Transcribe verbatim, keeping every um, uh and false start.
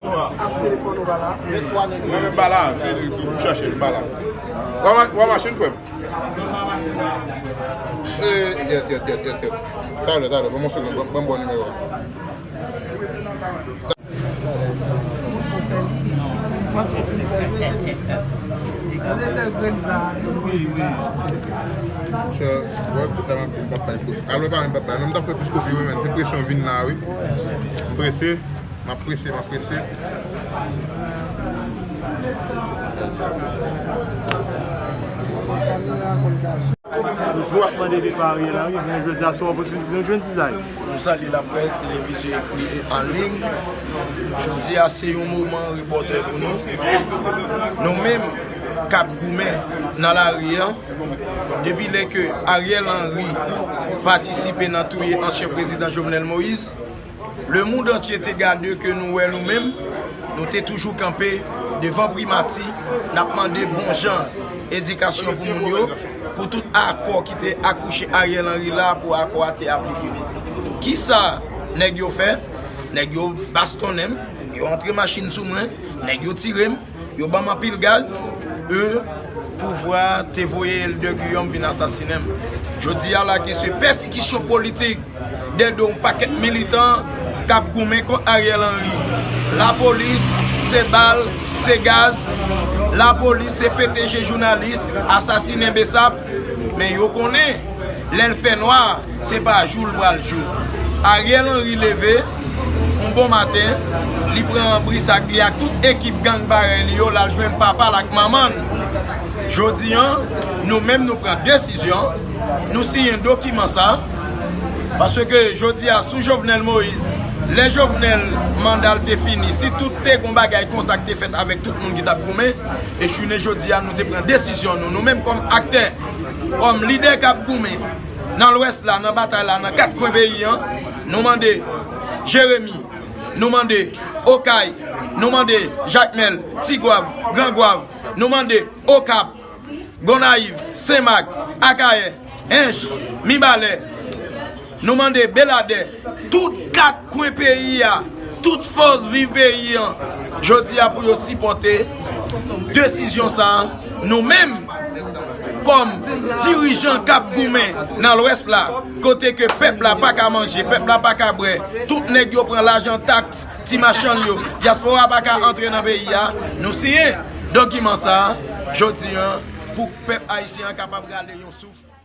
Mwen menm pa la, se li ki pou chache l, m pa la. W a ma-, w a mache, frè m? E, yèt, yèt, yèt, yèt, yèt. Talè, talè, ban m yon segonn, ban, ban m ba w nimewo a. Chè, wè, tout la m ap di m p ap bay kopi. Alò, pa menm p ap bay. Non, m t ap fè plis kopi, wi, men se presyon vin la, wi. M prese. M ap prese, m ap prese. Toujou ap mande depa Ariel Henry, jounen jodi a se yon opòtinite nou jwenn, Ti Zay. Nou salye laprès, televizyon ekri e an liy. Jodi a se yon moman repòtè pou nou. Nou menm k ap goumen nan lari a, depi lè ke Ariel Henry patisipe nan touye ansyen prezidan Jovenel Moïse, le monde entier te gade ke nou wè nou menm, nou te toujou kanpe devan primati, n ap mande bon jan edikasyon pou moun yo, pou tout akò ki te akouche Ariel Henry la, pou akò a te aplike. Kisa nèg yo fè? Nèg yo bastonnen m, yo antre machin sou mwen, nèg yo tire m, yo ban m anpil gaz, e pouvwa te voye Elder Guillaume vin asasinen m. Jodi a la ke se pèsekisyon politik dèyè yon pakèt militan k ap goumen kont Ariel Henry. Lapolis, se bal, se gaz. Lapolis, se pete je jounalis, asasinen Bsap. Men yo konnen, lè l fè nwa, se pa jou l pral jou. Ariel Henry leve, yon bon maten, li pran brisak li ak tout ekip gang parèy li yo, l al jwenn papa l ak manman l. Jodi a, nou menm nou pran desizyon, nou siyen dokiman sa, paske jodi a, sou Jovenel Moïse, lè Jovenel manda l te fini, si tout te gon bagay konsa k te fèt avèk tout moun ki t ap goumen, e jounen jodi a, nou te pran desizyon nou, nou menm kòm aktè, kòm lidè k ap goumen nan Lwès la, nan batay la, nan kat kwen peyi a, nou mande Jeremi, nou mande Okay, nou mande Jakmèl, Tigwav, Grangwav, nou mande Okap, Gonayiv, Senmak, Akayè, Ench, Mibalè, nou mande Beladè, tout kat kwen peyi a, tout fòs viv peyi an, jodi a pou yo sipòte desizyon sa a. Nou menm, kòm dirijan k ap goumen nan Lwès la, kote ke pèp la pa ka manje, pèp la pa ka bwè, tout nèg yo pran lajan taks, ti machann yo, dyaspora pa ka antre nan peyi a, nou siyen dokiman sa a, jodi a, pou pèp ayisyen an kapab rale yon souf.